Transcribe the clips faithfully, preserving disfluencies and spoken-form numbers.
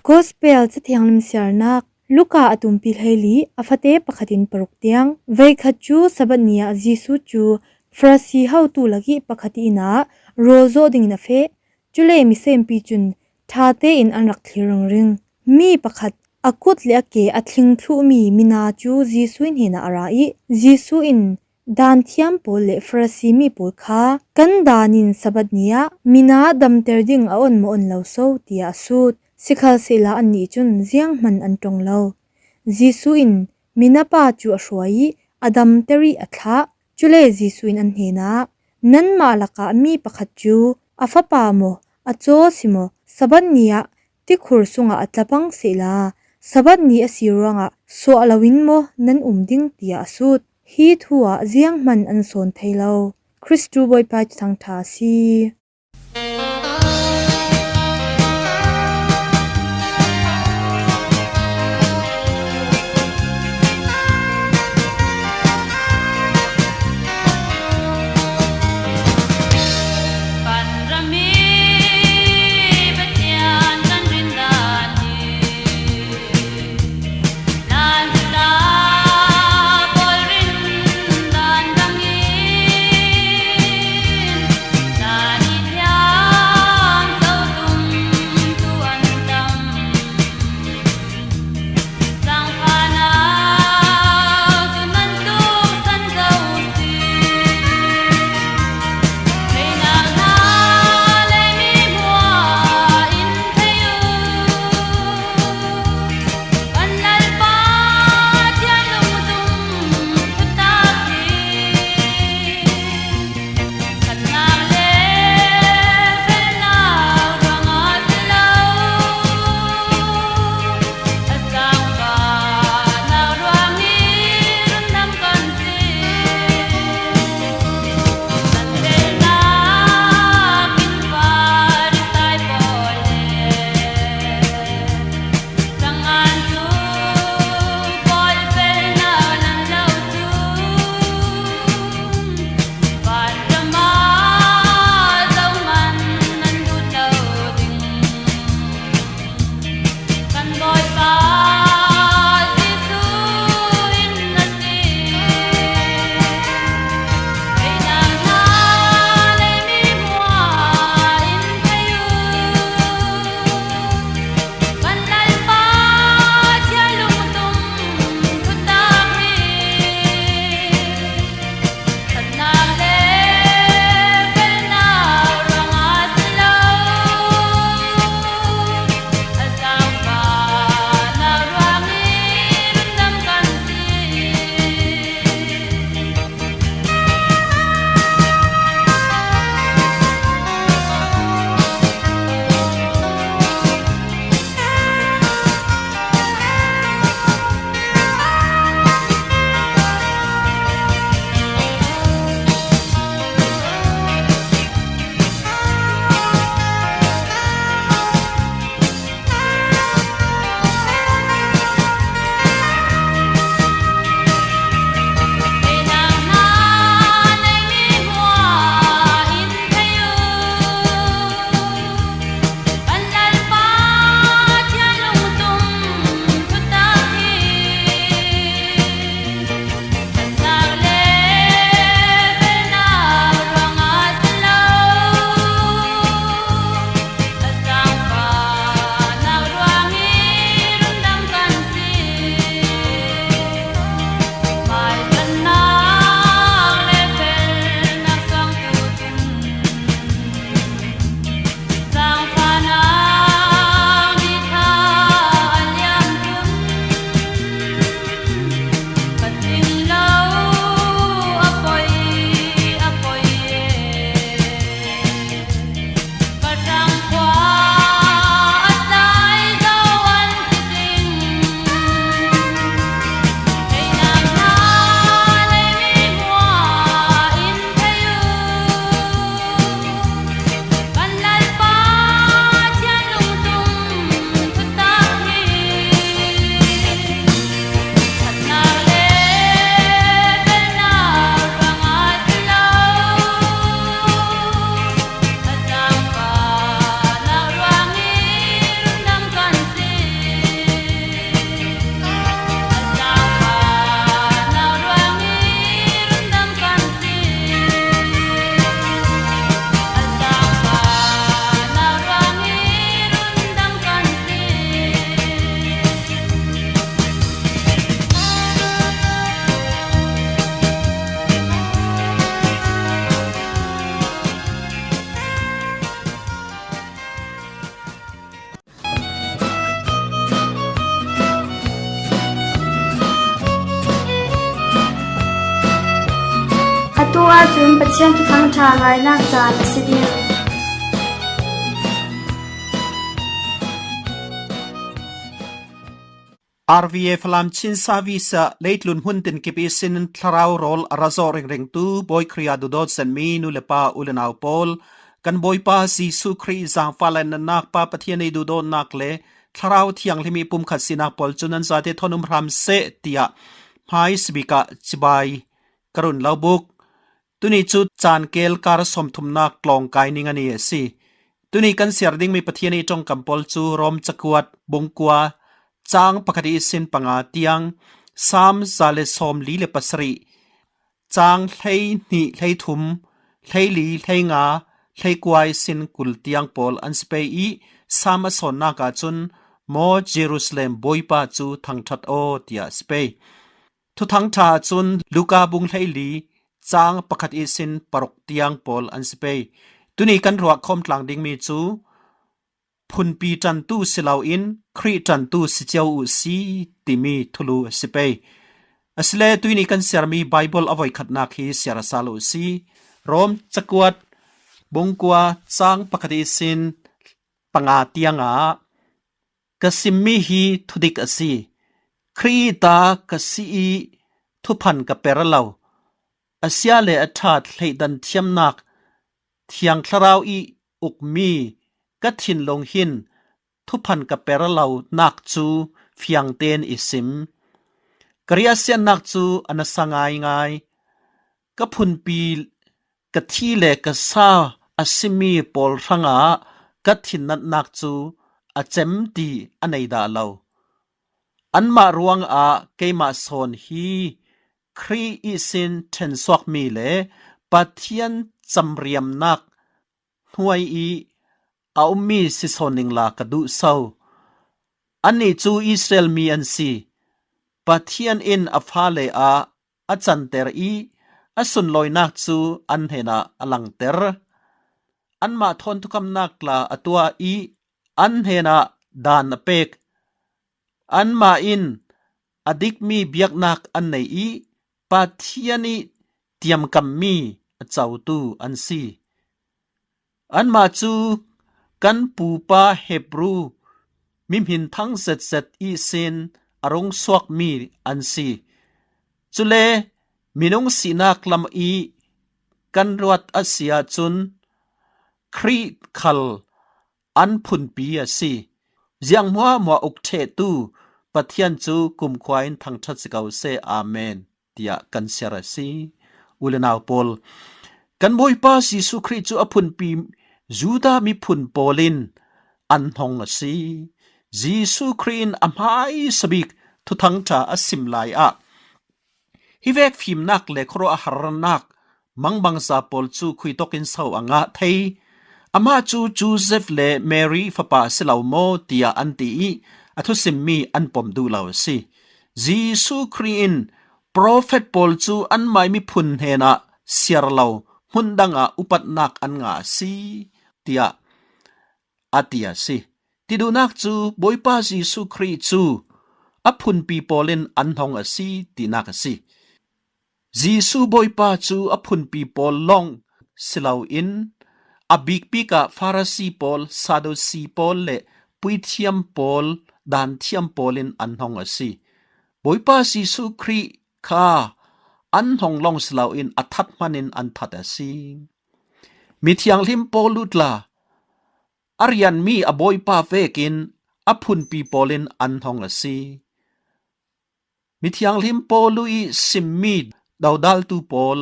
Gospel Cathiang Limsiarnak Luka a tumpi hleili a fate pakhatin paruk tiang. Veikhat cu Sabbath ni ah Jesuh cu Farasi hotu lakih pakhat ih inn ah rawl zawh dingin a feh. Cule misenpi cun ṭha tein an rak thlir ringring. Mi pakhat a kut le a ke a tling thluhmi mina cu Jesuh hnenah a ra ih Jesuh in Daan thiam pawl le Farasi mi pawl kha, "Kan daan in Sabbath ni ah mina damter ding a on maw on lo so?" tiah a sut. Sikhalsehla annih cun zianghman an ṭong lo. Jesuh in minapa cu a hruai ih a damter ih a thlah. Cule Jesuh in an hnenah, "Nanmah lakah mi pakhat cu a fapa maw, a caw si maw, Sabbath ni ah tikhur sungah a tlapang sehla, Sabbath ni a si ruangah suah loin maw nan um ding?" tiah a sut. Hi thu ah zianghman an sawn thei lo. Kristu Bawipa ih Thuthang ṭha a si. Tua cun Pathian thuthang ṭha ngainak caan a si ding. R V A Falam Chin Service ah leitlun hmun tin kip ihsin thlarau rawl a ra zawh ringringtu Bawi Khrih ah duhdawt zetmi nu le pa, u le nau pawl, kan Bawipa Jesuh Khrih zaangfah le natnak, Pa Pathian i duhdawtnak le Thlarau Thianghlim i pumkhat sinak pawl cu nan zate thawn um hram seh, tiah hmaisabik ah cibai ka run lo buk. Tuni cu caan kel kar sawmthumnak tlawngkai ning a ni a si. Tuni kan siar dingmi Pathian i ṭongkam pawl cu Rom cakuat bungkua cang pakhat ihsin panga tiang, Salm za le sawmli le pasarih, cang hleihnih, hleithum, hleili, hleinga, hleikua ihsin kul tiang pawl an si pei i, Salm a sawnnak ahcun, Maw Jerusalem Bawipa cu thangṭhat aw, tiah a si pei. Thuthang ṭha ahcun Luka bung hleili cang pakhat ihsin paruk tiang pawl an si pei. Tuni kan ruah khawm tlang dingmi cu phunpi ṭantu si loin Khrih ṭantu si cio uh si timi thulu a si pei. Asile tuini kan siarmi Baibal a voikhatnak hi siar a sal uh si. Rom cakuat bungkua cang pakhat ihsin panga tiangah ka simmi hi thudik a si. Khrih ta ka si i thuphan ka per lo. A sia le a ṭha thleidan thiamnak Thiang Thlarau i ukmi ka thinlung hin thuphan ka per lonak cu fiang tein i sim. Ka riahsiatnak cu a nasa ngaingai. Ka phunpi ka thi le ka sa a simi pawl hrangah ka thinnatnak cu a cem ti a nei dah lo. Anmah ruangah keimah sawn hi Khrih ihsin ṭhensuakmi le Pathian camriamnak hnuai i a ummi si sawn ningla ka duh so. Annih cu Israel mi an si. Pathian in a fale ah a canter i a sunlawinak cu an hnenah a langter. Anmah thawn thukamnak tla a tuah i an hnenah daan a pek. Anmah in a dikmi biaknak an nei i Pathian i tiamkammi a cotu an si. Anmah cu kan pupa Hebru mihmin thang zetzet ihsin a rung suakmi an si. Cule minung sinak lam i kan ruat a si ahcun Khrih khal an phunpi a si. Ziang hmuahhmuah uk ṭhehtu Pathian cu kumkhua in thangṭhat si ko seh. Amen, tiah kan siar a si. U le nau pawl, kan Bawipa Jesuh Khrih cu a phunpi Judah miphun pawl in an hnong a si. Jesuh Khrih in a hmaisabik thuthang ṭha a sim lai ah, hi vek fimnak le khuaruah a harnak mangbangza pawl cu khuitawk in so a ngah thei? Amah cu Joseph le Mary fapa a si lo maw, tiah an ti i a thusimmi an pom duh lo a si. Jesuh Khrih in profet pawl cu anmah miphun hnenah siar lo hmun dangah upatnak an ngah a si, tiah a ti a si. Ti duhnak cu Bawipa Jesuh Khrih cu a phunpi pawl in an hnong a si tinak a si. Jesuh Bawipa cu a phunpi pawl lawng si loin a bikbik ah Farasi pawl, Sadusi pawl le puithiam pawl, daanthiam pawl in an hnong a si. Bawipa Jesuh Khrih kha an hnong lawng si loin a that hman in an that a si. Mithianghlim Paulu tla a rianmi a Bawipa vekin a phunpi pawl in an hnong a si. Mithianghlim Paulu i simmi dodaltu pawl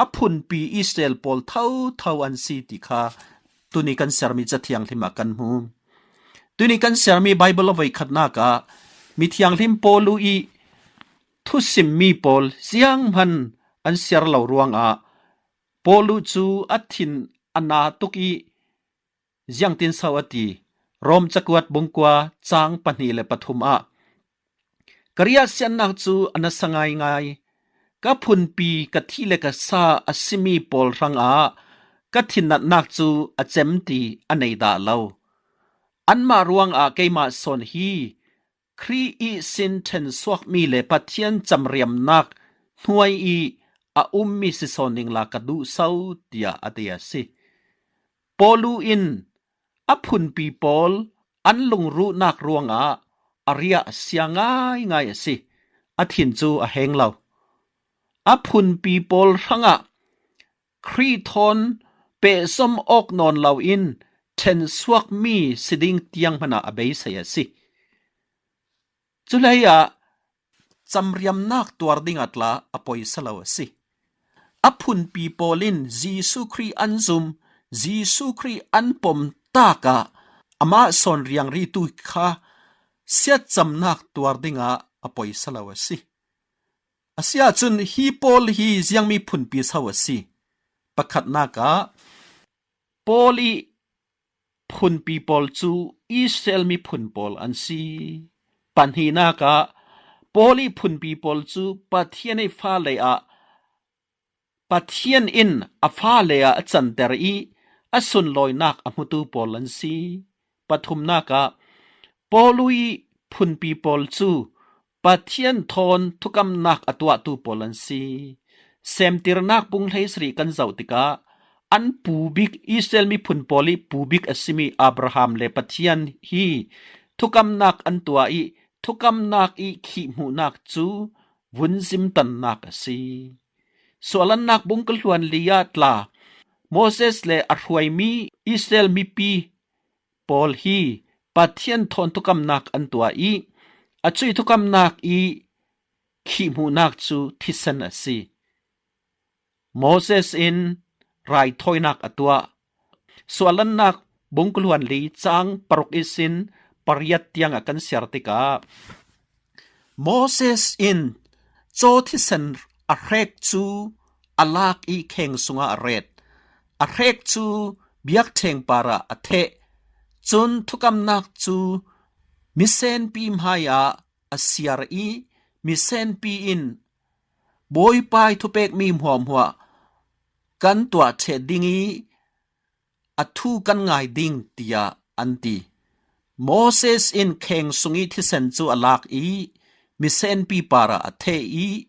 a phunpi Israel pawl thotho an si ti kha tuni kan siarmi Cathianghlim ah kan hmu. Tuni kan siarmi Baibal a voikhatnak ah Mithianghlim Paulu i thusimmi pawl zianghman an siar lo ruangah Paulu cu a thin a na tuk i ziangtin so a ti? Rom cakuat bungkua cang pahnih le pathum ah, ka riahsiatnak cu a nasa ngaingai. Ka phunpi ka thi le ka sa a simi pawl hrangah ka thinnatnak cu a cem ti a nei dah lo. Anmah ruangah keimah sawn hi Khrih ihsin ṭhensuakmi le Pathian camriamnak hnuai i a um mi si sawn ning la ka duh so, tiah a ti a si. Paulu in a phunpi pawl an lungruhnak ruangah a riah a sia ngaingai a si. A thin cu a heng lo. A phunpi pawl hrangah Khrih thawn pehzom awk nawn loin ṭhensuakmi si ding tiang hmanah a beisei a si. Culei ah camriamnak tuar dingah tla a poisa lo a si. A phunpi pawl in Jesuh Khrih an zum, Jesuh Khrih an pom takah amah sawn riangritu kha siatcamnak tuar dingah a poisa lo a si. A si ahcun hi pawl hi ziangmi phunpi so a si? Pakhatnak ah Paul ih phunpi pawl cu Israel miphun pawl an si. Pahnihnak ah Paul ih phunpi pawl cu Pathian ih fale ah Pathian in a fale ah a canter ih a sunlawinak a hmutu pawl an si. Pathumnak ah Paul ih phunpi pawl cu Pathian thawn thukamnak a tuahtu pawl an si. Semtirnak bung hleisarih kan zoh tikah an pu bik Israel miphun pawl ih pu bik a simi Abraham le Pathian hi thukamnak an tuah ih thukamnak ih khihhmuhnak cu vun zimtannak a si. Suahlannak bung kul hluan li ah tla Moses le a hruaimi Israel mipi pawl hi Pathian thawn thukamnak an tuah ih a cuih thukamnak ih khihhmuhnak cu thisen a si. Moses in raithawinak a tuah. Suahlannak bung kul hluan li cang paruk ihsin pariat tiang a kan siar tikah Moses in caw thisen a hrek cu a lak ih kheng sungah a ret. A hrek cu biakṭheng parah a theh. Cun thukamnak cu misenpi hmaiah a siar ih misenpi in Bawipa ih thupekmi hmuahhmuah kan tuah ṭheh ding ih a thu kan ngai ding, tiah an ti. Moses in kheng sung ih thisen cu a lak ih misenpi parah a theh ih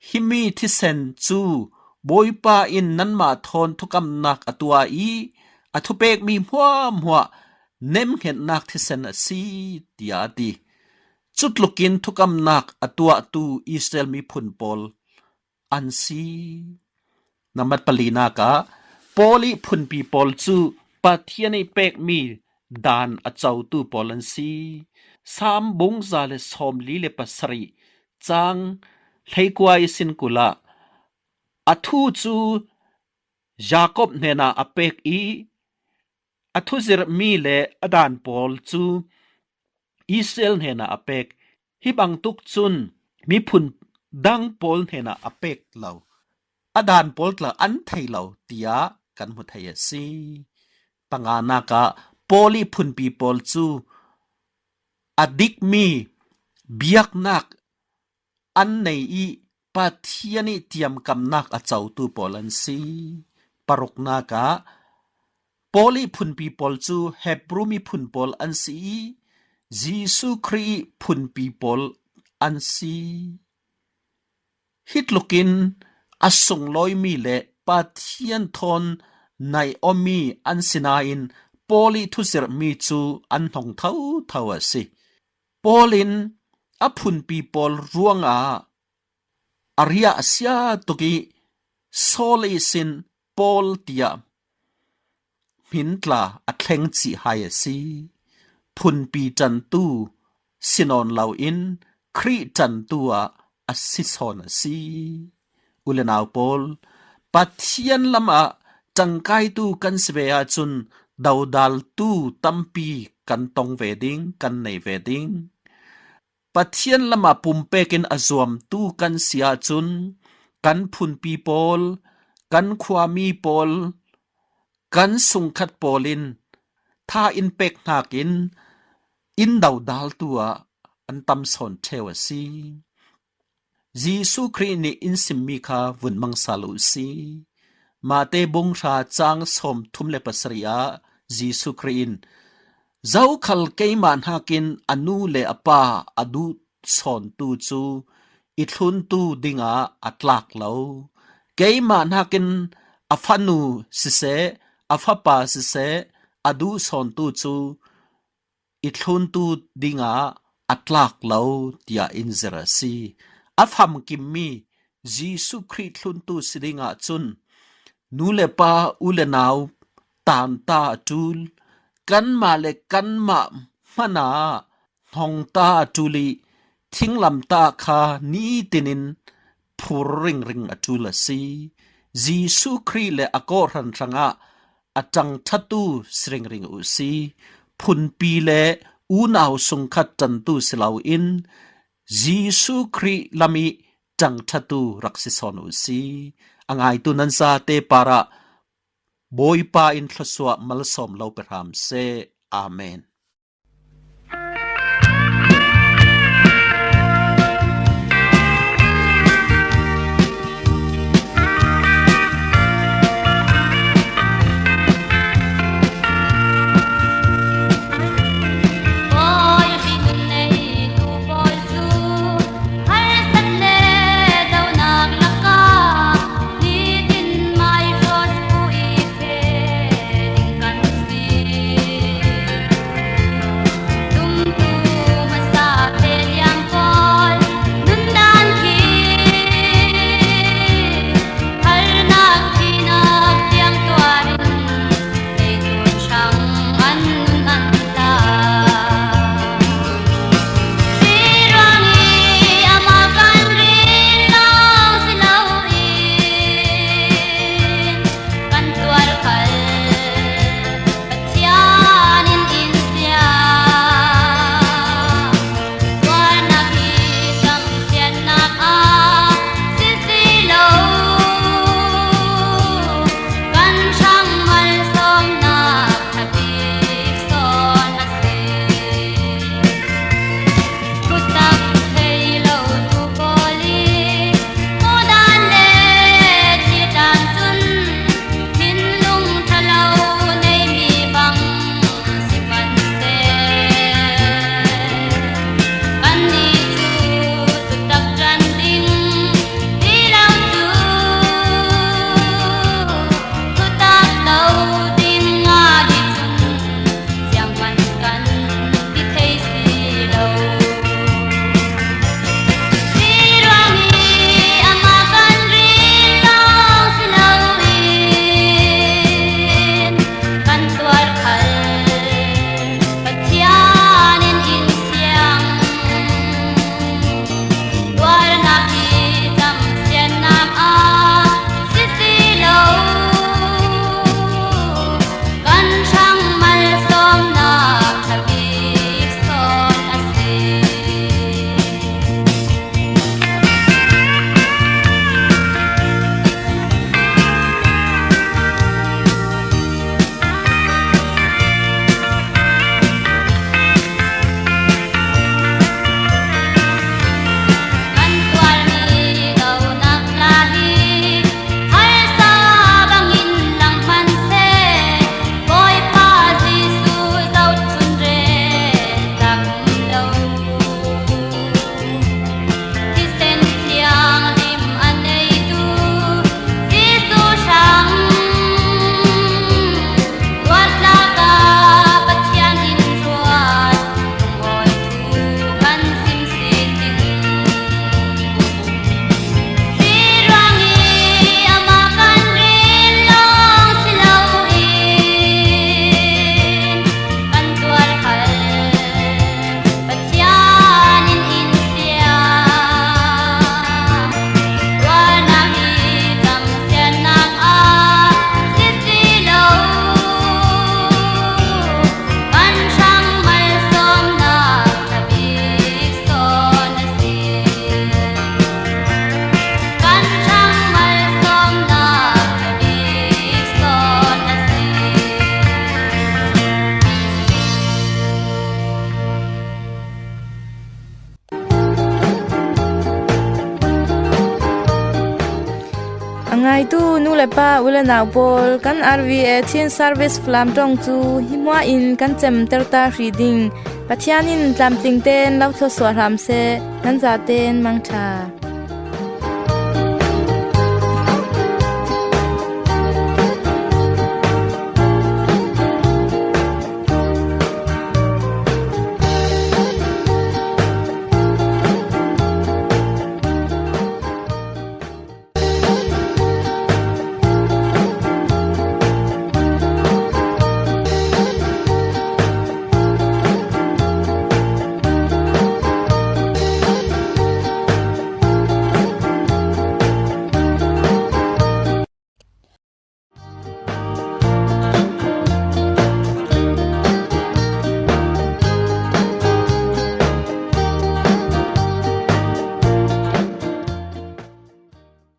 himi thisen cu Bawipa in nanmah thawn thukamnak a tuah ih a thupekmi hmuahhmuah nemhngetnak thisen a si, tiah a ti. Cutlukin thukamnak a tuahtu Israel miphun pawl an si. Nambat palinak ah Paul ih phunpi pawl cu Pathian ih pekmi daan a cotu pawl an si. Salm bung za le sawmli le pasarih cang hleikua ihsin kul ah a thu cu Jakob hnenah a pek ih a thuzirhmi le a daan pawl cu Israel hnenah a pek. Hi bangtuk cun miphun dang pawl hnenah a pek lo, a daan pawl tla an thei lo, tiah kan hmu thei a si. Panganak ah Paul ih phunpi pawl cu a dikmi biaknak an nei ih Pathian ih tiamkamnak a cotu pawl an si. Paruknak ah Paul ih phunpi pawl cu Hebru miphun pawl an si ih Jesuh Khrih ih phunpi pawl an si. Hi tlukin a sunglawimi le Pathian thawn naih awmi an si nain Paul ih thuzirhmi cu an hnong thotho a si. Paul in a phunpi pawl ruangah a riah a sia tuk ih Saul ihsin Paul tiah hmin tla a thleng cih hai a si. Phunpi ṭantu si nawn loin Khrih ṭantu ah a si sawn a si. U le nau pawl, Pathian lamah ṭangkaitu kan si ve ahcun dodaltu tampi kan tong ve ding, kan nei ve ding. Pathian lamah pumpek in a zuamtu kan si ahcun kan phunpi pawl, kan khuami pawl, kan sungkhat pawl in tha in pek hnakin in dodaltu ah an tam sawn ṭheu a si. Jesuh Khrih nih in simmi kha vun mang sal u si. Mate bung hra cang sawmthum le pasarih ah Jesuh Khrih in, zokhal keimah hnakin a nu le a pa a duh sawntu cu i thluntu dingah a tlak lo. Keimah hnakin a fanu siseh, a fapa siseh, a duhsawntu cu i thluntu dingah a tlak lo, tiah in zirh a si. A famkimmi Jesuh Khrih thluntu si dingah cun nu le pa, u le nau tanta a ṭul, kanmah le kanmah hmanah hnongta a ṭul i thinglamtah kha nitinin phur ringring a ṭul a si. Jesuh Khrih le a kawhhran hrangah a ṭangṭhatu si ringring uh si. Phunpi le unau sungkhat ṭantu si loin Jesuh Khrih lam i ṭangṭhatu rak si sawn uh si. A ngaitu nan zate parah Bawipa in thluasuah malsawm lo pe hram seh. Amen. Pathian in in siang, tuarnak hi camsiatnak ah sisi lo, kan hrang malsawmnak a bik sawn a si. Thutak thei lo tu pawl i hmuhdan le thihdan cun thinlung ṭha lo neimi bang si hmanh seh. Kannih cu thutak ṭan ding ti lo cu thutak lo ding ngah dih cun zianghman kan ti thei si lo. Hi ruang hi amah kan rin lawng si loin kan tuar khal Pathian in in siang. Tuarnak hi camsiatnak ah sisi lo, kan hrang malsawmnak a bik sawn a si. Kan tuarmi dohnak hla hi harsa bangin lang hmanh seh, Bawipa Jesuh zohchun ren tak um lo. Thisen thianghlim a neitu Jesuh hrang ruatlak ah Pathian in ruat lungawi thu kan sim si ding. Hi ruang i amah kan rin lawng si loin kan tuar khal Pathian in in siang. Tuarnak hi camsiatnak ah sisi lo, kan hrang malsawmnak a bik sawn a si. Kan hrang malsawmnak a bik sawn a si. A ngaitu nu le pa, u le nau pawl, kan R V A Chin Service Falam ṭong cu hi hmuah in kan cemter ta hrih ding Pathian in tlamtling tein lo thluasuah hram seh. Nan zatein mangṭha.